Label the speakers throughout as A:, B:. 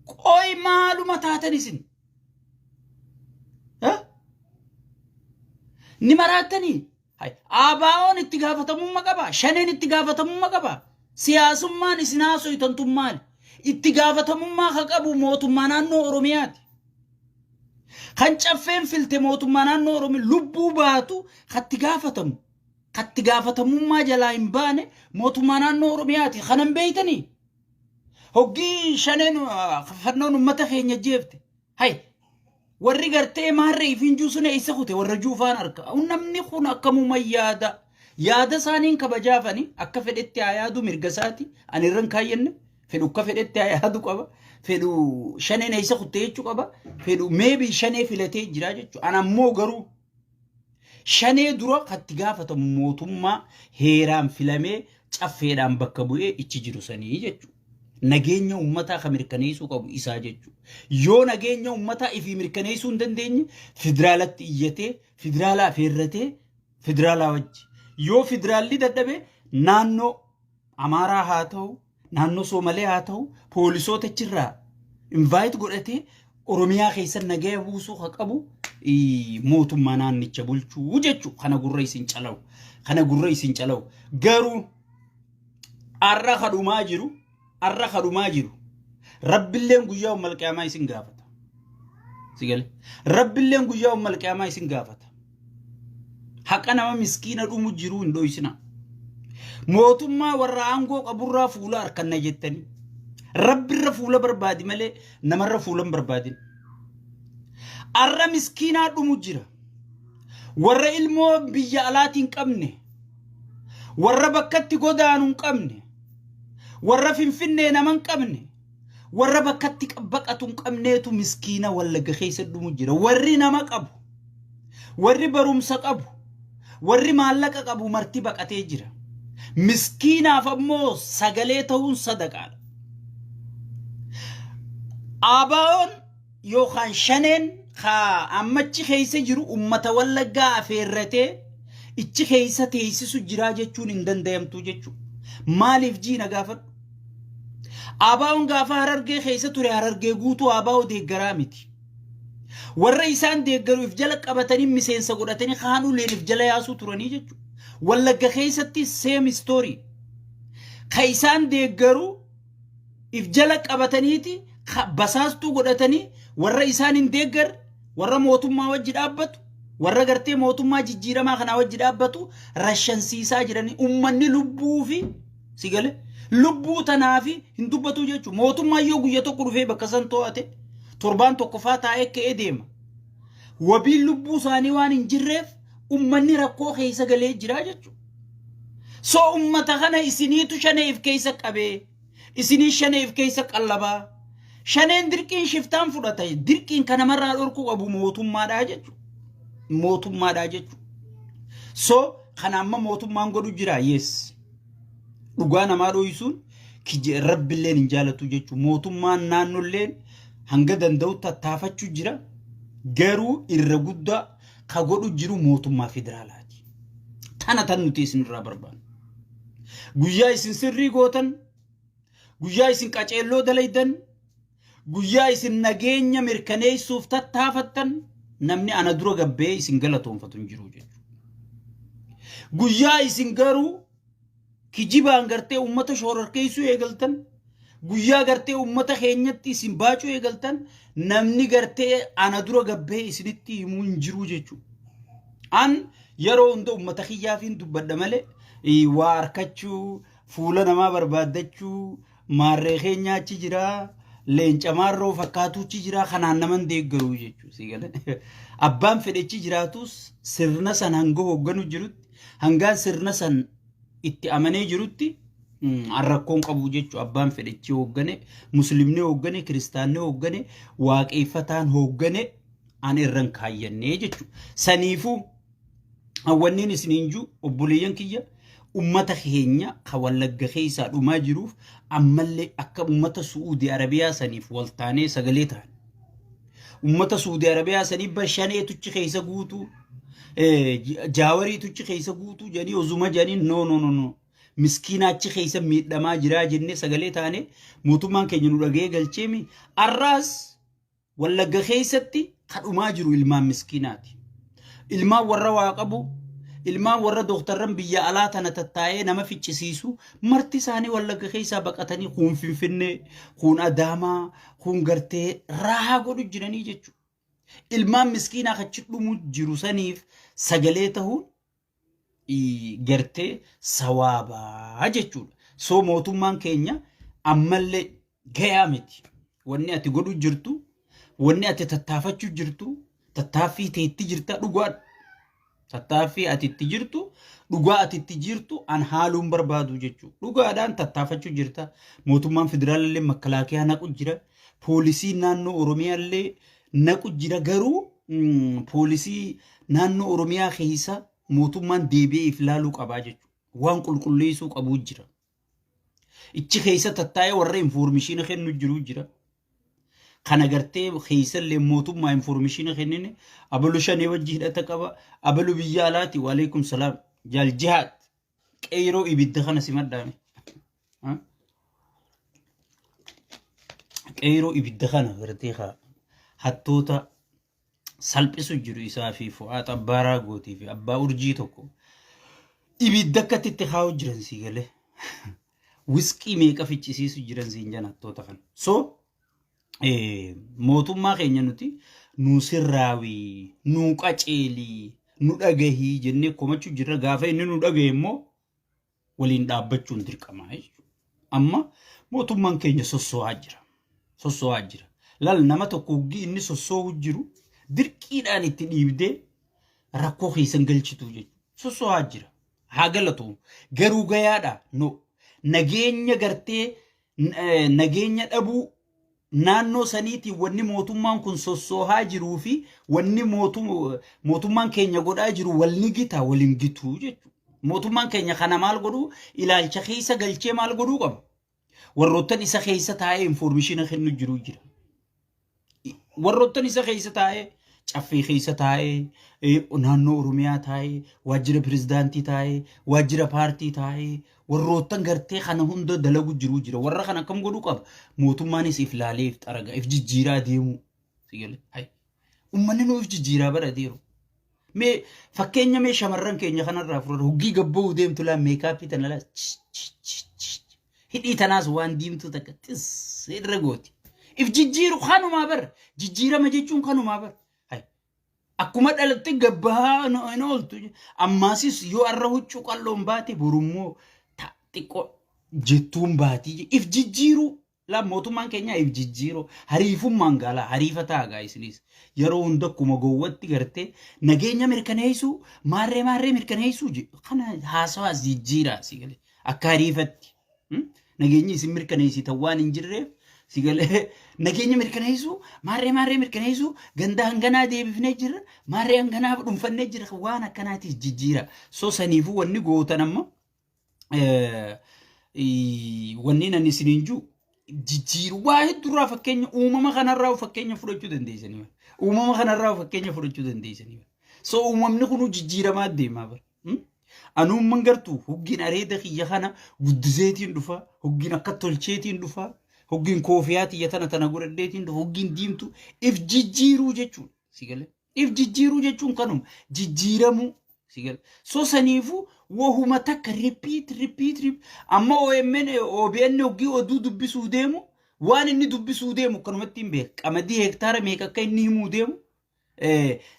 A: Qoy maaluma taatan isin? Ni maraattanii? ABO'n itti gaafatamummaa qaba. Shaneen itti gaafatamummaa qaba. Siyaasummaan isin haasoytan tun maali? Itti gaafatamummaa ka qabu mootummaa naannoo Oromiyaati. Kan caffeen filte mootummaa naannoo Oromiyaa lubbuu baatu katti gaafatamu. Katti gaafatamummaa jalaa hin baane mootummaa naannoo Oromiyaati. Kanan beeytanii? Hoggii shaneen fannoon uummata keenya jeefte. Hay warri gartee maarree ifiin juu sun eessa kute warra juufaan harka. Namni kun akkamuma yaada. Yaada isaaniin kabajaafani akka fedhetti haa yaadu mirga isaati. Ani irra hin kaayyanne. Fedhu akka fedhetti haa yaadu qaba. Fedhu shaneen eessa kutte jechuu qaba. Fedhu meebii shanee filatee jira jechuudha. Ani ammoo garuu Shanee dura katti gaafatamu mootummaa heeraan filamee caffeedhaan bakka bu'ee ichi jiru sanii jechuudha. Nageenya uummataa kan mirkaneessuu qabu isaa jechuudha. Yoo nageenya uummataa ifii mirkaneessuu hin dandeenye federaalatti iyyatee federaalaa afeerratee federaalaa wajji. Yoo federaalli dadhabe naannoo Amaaraa haa ta'u, naannoo Soomalee haa ta'u, poolisoota achirraa invite godhatee Oromiyaa keessa nagaya buusuu ka qabu mootummaa naannicha bulchuu jechuudha. Kana gurra isin calawu. Kana gurra isin calawu. Garuu arra kadhumaa jiru, arra kadhumaa jiru. Rabbilleen guyyaa ummal qiyaamaa isin gaafata. Si gale? Rabbilleen guyyaa ummal qiyaamaa isin gaafata. Haqa nama miskiina dhumu jiruu hin dhoysina. Mootummaa warra aangoo qaburraa fuula harkanna jettanii. Rabbirra fuula barbaadi malee namarra fuula hin barbaadin. Arra miskiinaa dhumu jira. Warra ilmoo biyya alaatii hin qabne. Warra bakkatti godaanu hin qabne. Warra finfinnee nama hin qabne. Warra bakkatti baqatu hin qabneetu miskiina wallagga keessa dhumu jira. Warri nama qabu. Warri barumsa qabu, warri maallaqa qabu marti baqatee jira. Miskiinaaf ammoo sagalee ta'uun sadaqaadha. ABO'n yookaan shaneen ka ammachi keessa jiru ummata wallaggaa afeerratee ichi keessa teessisu jiraa jechuun hin danda'amtu jechuudha. Maaliif jiina gaafadhu? ABO'n gaafa harargee keessa ture harargee guutuu ABO deeggaraa miti. Warra isaan deeggaru if jala qabatanii miseensa godhatanii kaan uleen if jala yaasuu turanii jechuudha. Wallagga keessatti same story. Ka isaan deeggaru if jala qabataniiti basaastuu godhatanii warra isaan hin deeggarre warra mootummaa wajji dhaabbatu warra gartee mootummaa jijjiiramaa kanaa wajji dhaabbatu rashansiisaa jiranii ummanni lubbuu fi si gale lubbuu tanaa fi hin dubbatu jechuudha. Mootummaan yoo guyya tokko dhufee bakka san to'ate torbaan tokko faa taa'ee ka'ee deema. Wabiin lubbuu isaanii waan hin jirreef ummanni rakkoo keessa galee jira jechuudha. So ummata kana isiniitu shaneef keessa qabee isinii shaneef keessa qallabaa. Shaneen dirqiin shiftaan fudhata. Dirqiin kan namarraa dhorkuu qabu mootummaadhaa jechuudha. Mootummaadhaa jechuudha. So kana amma mootummaan godhu jira yes. Dhugaa namaa dhoysuun rabbilleen hin jaalatu jechuudha. Mootummaan naannolleen hanga danda'u tattaafachuu jira. Garuu irra guddaa ka godhu jiru mootummaa federaalaati. Tana tan nuti isinirraa barbaannu. Guyyaa isin sirrii gootan, guyyaa isin qaceelloo dalaydan, guyyaa isin nageenya mirkaneessuuf tattaafattan namni ana dura gabbee isin galatoonfatu hin jiru jechuudha. Guyyaa isin garuu kijibaan gartee uummata shoorarkeessuu eegaltan, guyyaa gartee uummata keenyatti isin baacuu eegaltan namni gartee ana dura gabbee isinitti himuu hin jiru jechuudha. An yeroo hunda uummata kiyyaafiin dubbadha malee waa harkachuu, fuula namaa barbaaddachuu, maarree keenya achi jira, leenca maarroo fakkaatu achi jira, kanaan naman deeggaru jechuudha. Sii galee? Abbaan fedhechi jiraatus sirna san hanga hoogganu jirutti, hangaan sirna san itti amanee jirutti an rakkoon qabu jechuudha. Abbaan fedhechi hooggane, muslimni hooggane, kiristaanni hooggane, waaqeeffataan hooggane an irran kaayyannee jechuudha. Saniifuu wanniin isiniin jiru obboleeyyan kiyya ummata keenya ka wallagga keessaa dhumaa jiruuf ammallee akka ummata Su'uudi Arabiyaa saniif waltaanee sagalee ta'an. Ummata Su'uudi Arabiyaa sanii bar shaneetuchi keessa guutuu jaawariituchi keessa guutuu jedhanii ozuma jedhanii no no no no. Miskiina achi keessa miidhamaa jiraa jennee sagalee taane mootummaan keenya nu dhaga'ee galcheemi. Arraas Wallagga keessatti kadhumaa jiru ilmaan miskiinaati. Ilmaan warra waa qabu, ilmaan warra dooktarran biyya alaa tana tattaa'ee nama ficcisiisu marti isaanii Wallagga keessaa baqatanii kuun Finfinnee, kuun Adaamaa, kuun gartee raahaa godhu jiranii jechuudha. Ilmaan miskiinaa kachi dhumu jiru saniif sagalee ta'uun gartee sawaabaa jechuudha. So mootummaan keenya ammallee gayaa miti. Wanni ati godhu jirtu, wanni ati tattaafachuu jirtu, tattaaffii teetti jirta dhugaadha. Tattaaffii ati itti jirtu, dhugaa ati itti jirtu an haaluun barbaadu jechuudha. Dhugaadhaan tattaafachuu jirta. Mootummaan federaalallee makalaakiyaa naqu jira. Poolisiin naannoo Oromiyaallee naqu jira garuu poolisii naannoo Oromiyaa keessa mootummaan deebi'ee if laaluu qabaa jechuudha. Waan qulqulleessuu qabuu jira. Ichi keessa tattaa'ee warra infoormishiina kennu jiru jira. Kana gartee keessallee mootummaa infoormishiina kennine abalu shanee wajji hidhata qaba abalu biyya alaati waalaikum salaam jaal jihaad qeyroo ibidda kana simadhaame. Qeyroo ibidda kana gartee haa hattoota salphisu jiru isaa fi Fu'aat abbaa raagootii fi abbaa urjii tokko ibidda akkatti itti kaa'u jiran sii galee wisqii meeqa ficcisiisu jiran siin jan hattoota kana. So mootummaa keenya nuti nu sirraawii nu qaceelii nu dhagahii jennee komachuu jirra gaafa inni nu dhagahe immoo waliin dhaabbachuun dirqama jechuudha. Amma mootummaan keenya sossoo'aa jira. Sossoo'aa jira. Lal nama tokko hoggii inni sossoo'u jiru dirqiidhaan itti dhiibdee rakkoo keessan galchitu jechuudha. Sossoo'aa jira. Haa galatu. Garuu gayaadha. No. Nageenya gartee nageenya dhabuu naannoo saniitiin wanni mootummaan kun sossoohaa jiruu fi wanni mootummaan keenya godhaa jiru wal ni gita wal hin gitu jechuudha. Mootummaan keenya kana maal godhuu ilaalcha keessa galchee maal godhuu qaba? Warroottan isa keessa taa'ee infoormishiina kennu jiru jira. Warroottan isa keessa taa'ee caffee keessa taa'ee naannoo Oromiyaa taa'ee waajjira pirezidaantii taa'ee waajjira paartii taa'ee warroottan gartee kana hunda dalagu jiru jira. Warra kana akkam godhuu qaba? Mootummaanis if laalee if xaraga if jijjiiraa deemuu. Si galee? Hay. Uummanni nu if jijjiiraa bara deemu. Mee fakkeenya mee shamarran keenya kanarraa fudhadhu hoggii gabba'uu deemtu laa meekaappii tana laa hidhii tanaas waan diimtuu takka xis irra gooti. If jijjiiru kanumaa bar jijjiirama jechuun kanumaa bar. Hay. Akkuma dhalatte gabbahaa hin ooltu. Ammaasis yoo arra huccuu qal'oon baate borummoo xiqqoo jettuun baatii. If jijjiiruu. Laa mootummaan keenya if jijjiiruu. Hariifummaan gaalaa hariifa ta'a gaa isinis. Yeroo hunda akkuma gowwatti gartee nageenya mirkaneessuu maarree maarree mirkaneessuu kana haasawaas jijjiiraa si galee akka hariifatti. Nageenyi isin mirkaneessitan waan hin jirreef si galee nageenya mirkaneessuu maarree maarree mirkaneessuu ganda hanganaa deebifnee jirra maarree hanganaa dhuunfannee jirra waan akkanaatiif jijjiira. So saniifuu wanni gootan amma wanni nan isiniin jiru jijjiiru waa hedduurraa fakkeenya uumama kanarraa fakkeenya fudhachuu dandeessanii. Uumama kanarraa fakkeenya fudhachuu dandeessanii. So uumamni kunuu jijjiiramaa deemaa bara. Anuumman gartuu hoggiin areeda kiyya kana guddiseetiin dhufa, hoggiin akka tolcheetiin dhufa, hoggiin koofiyaa tiyya tana tana godhadheetiin dhufa, hoggiin diimtuu if jijjiiruu jechuudha. Si galee? If jijjiiruu jechuun kanuma jijjiiramuu si galee? So saniifuu wahuma takka repeat repeat repeat amma OMN OBN hoggii oduu dubbisuu deemu waan inni dubbisuu deemu akkanumatti hin beeka. Qamadii hektaara meeqa akka inni himuu deemu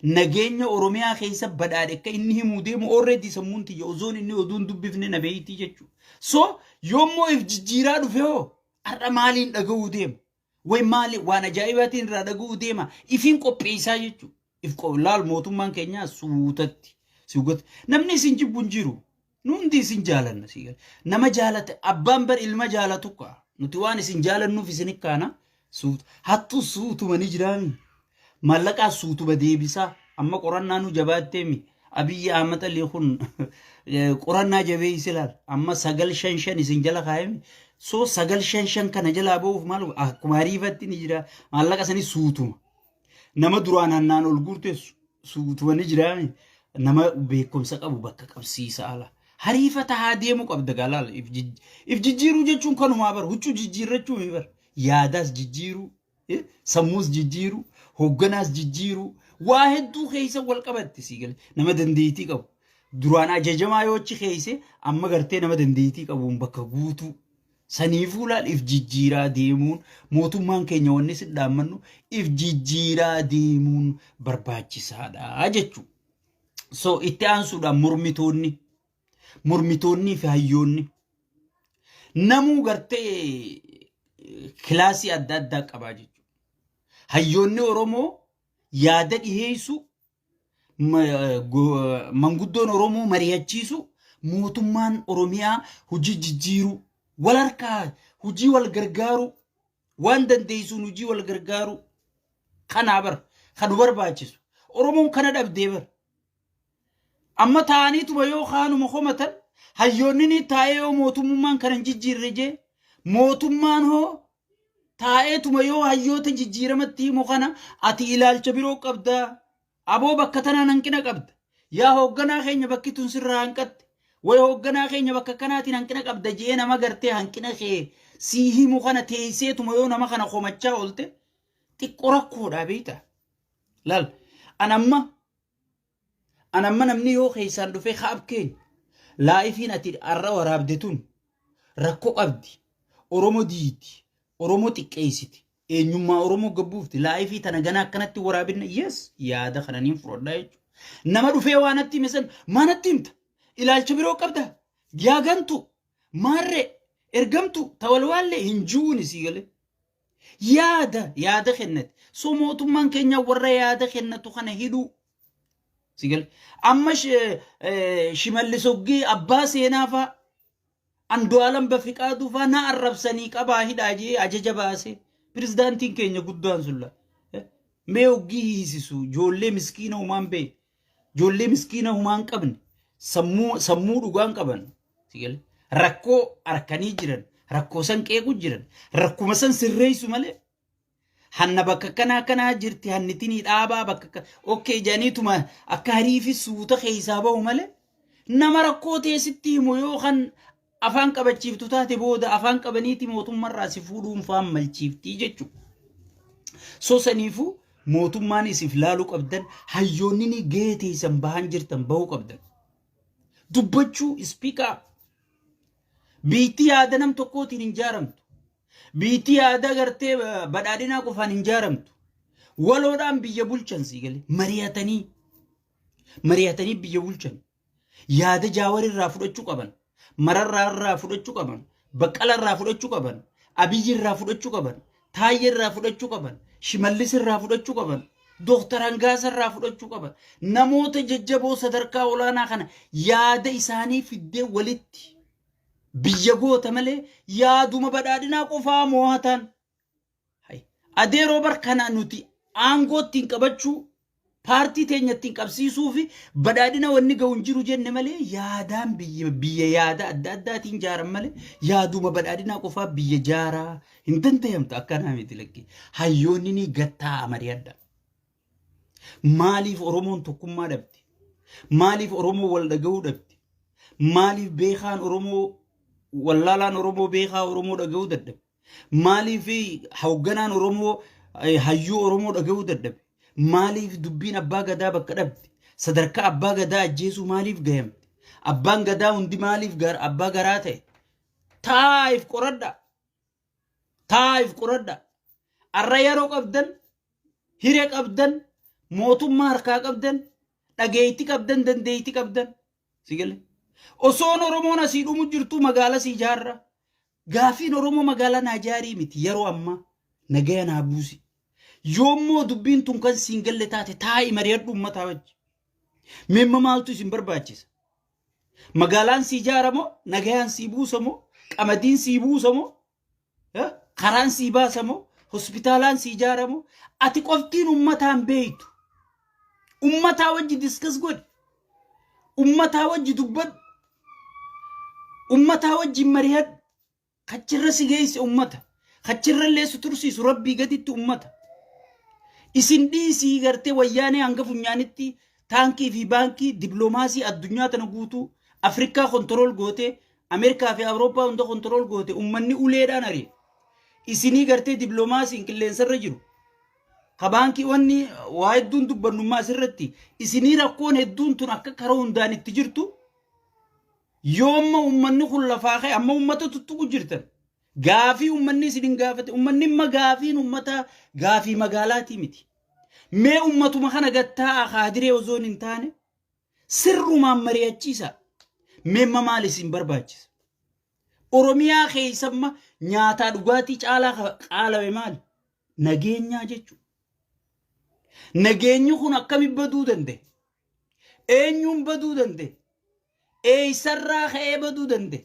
A: nageenya Oromiyaa keessa badhaadhe akka inni himuu deemu already sammuun tiyya osoon inni oduun dubbifne na beeytii jechuudha. So yoommoo if jijjiiraa dhufe hoo har'a maaliin dhaga'uu deema? Way maali waan ajaa'ibaatiin irraa dhaga'uu deema? Ifiin qopheessaa jechuudha. If laal mootummaan keenyaa suutatti suutatti namni isin jibbu hin jiru. Nu hundi isin jaalanna si gala. Nama jaalate abbaan bar ilma jaalatu kaa. Nuti waan isin jaalannuuf isin kaana suut hattuu suutuma ni jiraami. Maallaqaa suutuma deebisaa. Amma qorannaa nu jabaatteemi. Abiyyi Ahmad Alii kun qorannaa jabeessi laal. Amma 955 isin jala kaayemi. So 955 kana jalaa ba'uuf maal akkuma ariifatti ni jira. Maallaqa sanii suutuma. Nama duraan hannaan ol guurte suutuma ni jiraami. Nama beekumsa qabu bakka qabsiisa ala. Hariifa tahaa deemuu qabda gaa laala. If jijjiiruu jechuun kanumaa bar huccuu jijjiirrachuu mi bar. Yaadaas jijjiiruu, sammuus jijjiiruu, hoogganaas jijjiiruu waa hedduu keessa wal qabatti sii gale. Nama dandeettii qabu. Duraan ajajamaa yoo achi keesse amma gartee nama dandeettii qabuun bakka guutuu. Saniifuu laal if jijjiiraa deemuun mootummaan keenya wanni si dhaammannu if jijjiiraa deemuun barbaachisaadha jechuudha. So itti aansuudhaan mormitoonni fi hayyoonni namuu gartee kilaasii adda addaa qabaa jechuudha. Hayyoonni Oromoo yaada dhiheessuu, manguddoon Oromoo mari'achiisu, mootummaan Oromiyaa hojii jijjiiruu, wal harkaa hojii wal gargaaruu, waan dandeessuun hojii wal gargaaruu kanaa bar kan nu barbaachisu. Oromoon kana dhabdee bar. Amma taa'aniituma yoo kaanuma komatan hayyoonni ni taa'ee yoo mootummaan kana hin jijjiirre jee mootummaan hoo taa'eetuma yoo hayyoota jijjiiramatti himu kana ati ilaalcha biroo qabda. Aboo bakka tanaan hanqina qabda. Yaa hoogganaa keenya bakki tun sirraa hanqatte. Way hoogganaa keenya bakka kanaatiin hanqina qabda jee nama gartee hanqina kee sii himu kana teesseetuma yoo nama kana komachaa oolte xiqqoo rakkoodha beekta. Laal an amma namni yoo keessaan dhufee kaab keenya laa'ifiin ati har'a waraabde tun rakkoo qabdi. Oromoo diiti. Oromoo xiqqeessiti. Eenyummaa Oromoo gabbuufti. Laa'ifii tana gana akkanatti waraabinna. Yes, yaada kana niin fudhadhaa jechuudha. Nama dhufee waan natti hime san maa natti himta? Ilaalcha biroo qabda? Yaa gantu, maarree, ergamtu, tawalwaallee hin ji'uun sii galee. Yaada kennate. So mootummaan keenya warra yaada kennatu kana hidhuu. Si galee. Amma Shimallis Oggii abbaa seenaa fa'a Andu'aalam Bafiqaaduu fa'aa na arrabsanii qabaa hidhaa jee ajaja baase. Pirezidaantiin keenya guddaan sun la. Mee oggii hiisisu ijoollee miskiina humaan bee. Ijoollee miskiina humaan qabne sammuu dhugaan qaban. Si galee. Rakkoo harkanii jiran rakkoo san qeequ jiran rakkuma san sirreessu malee hanna bakka akkanaa akkanaa jirti hannitinii dhaabaa bakka akka okkee jedhaniituma akka hariifi suuta keessaa bahu malee nama rakkoo teessitti himu yoo kan afaan qabachiiftu taate booda afaan qabaniiti mootummarraa si fuudhuun faan malchiiftii jechuudha. So saniifuu mootummaan isiif laaluu qabdan hayyoonni ni gahee teessan bahan jirtan bahuu qabdan. Dubbachuu, speak up. Biitti yaada nam tokkootiin hin jaaramtu. Biitti yaada gartee badhaadhinaa qofaan hin jaaramtu. Waloodhaan biyya bulchan sii galee mari'atanii mari'atanii biyya bulchan. Yaada Jaawar irraa fudhachuu qaban. Mararraa irraa fudhachuu qaban. Baqqala irraa fudhachuu qaban. Abiyyi irraa fudhachuu qaban. Taayyee irraa fudhachuu qaban. Shimallis irraa fudhachuu qaban. Dooktar Hangaasa irraa fudhachuu qaban. Namoota jajjaboo sadarkaa olaanaa kana yaada isaanii fiddee walitti biyya goota malee yaaduma badhaadhinaa qofaa mo'atan. Adeeroo bar kana nuti aangoo ittiin qabachuu paartii teenya ittiin qabsiisuu fi badhaadhina wanni ga'u hin jiru jenne malee yaadaan biyya yaada adda addaatiin jaaran malee yaaduma badhaadhinaa qofaa biyya jaaraa hin danda'amtu akkanaa miti lakki. Hayyoonni ni gattaa mari'adha. Maaliif Oromoon tokkummaa dhabde? Maaliif Oromoo wal dhaga'uu dhabde? Maaliif beekaan Oromoo wallaalaan Oromoo beekaa Oromoo dhaga'uu dadhabe? Maaliif hoogganaan Oromoo hayyuu Oromoo dhaga'uu dadhabe? Maaliif dubbiin abbaa gadaa bakka dhabde? Sadarkaa abbaa gadaa ajjeesuu maaliif gayamte? Abbaan gadaa hundi maaliif abbaa garaa ta'e? Taa'iif qoradha. Taa'iif qoradha. Arra yeroo qabdan, hiree qabdan, mootummaa harkaa qabdan, dhageetti qabdan, dandeetti qabdan. Si galee? Osoon Oromoon asii dhumu jirtu magaala si ijaarra. Gaafiin Oromoo magaalaa naa jaarii miti yeroo ammaa nagaya naa buusi. Yoommoo dubbiin tun kan siin galle taate taa'i mari'adhu uummataa wajji. Meemma maaltu isin barbaachisa? Magaalaan sii ijaaramoo? Nagayaan sii buusamoo? Qamadiin sii buusamoo? Karaan sii baasamoo? Hospitaalaan sii ijaaramoo? Ati qoftiin uummataan beektu. Uummataa wajji discuss godhi. Uummataa wajji dubbadhu. Uummataa wajji mari'adhu. Kachirra si geesse uummata. Kachirra illee si tursiisu rabbii gaditti uummata. Isin dhiisii gartee wayyaanee hanga funyaanitti taankii fi baankii dippiloomaasii addunyaa tana guutuu Afrikaa control gootee, Ameerikaa fi Awurooppaa hunda control goote, ummanni uleedhaan ari'e. Isinii gartee dippiloomaasiin qilleensarra jiru. Ka baankii wanni waa hedduun dubbannummaa asirratti isinii rakkoon hedduun tun akka karaa hundaan itti jirtu. Yoomma ummanni kun lafaa ka'e amma ummata tuttuqu jirtan. Gaafii ummanni isin hin gaafate, ummanni imma gaafiin ummata gaafii magaalaatii miti. Mee ummatuma kana gattaa'a kaadiree osoo hin taane sirrumaan mari'achiisa. Meemma maal isin barbaachisa? Oromiyaa keessamma nyaataa dhugaatii caalaa qaalame maali? Nageenyaa jechuudha. Nageenyi kun akkami baduu danda'e? Eenyuun baduu danda'e? Eessarraa ka'ee baduu danda'e?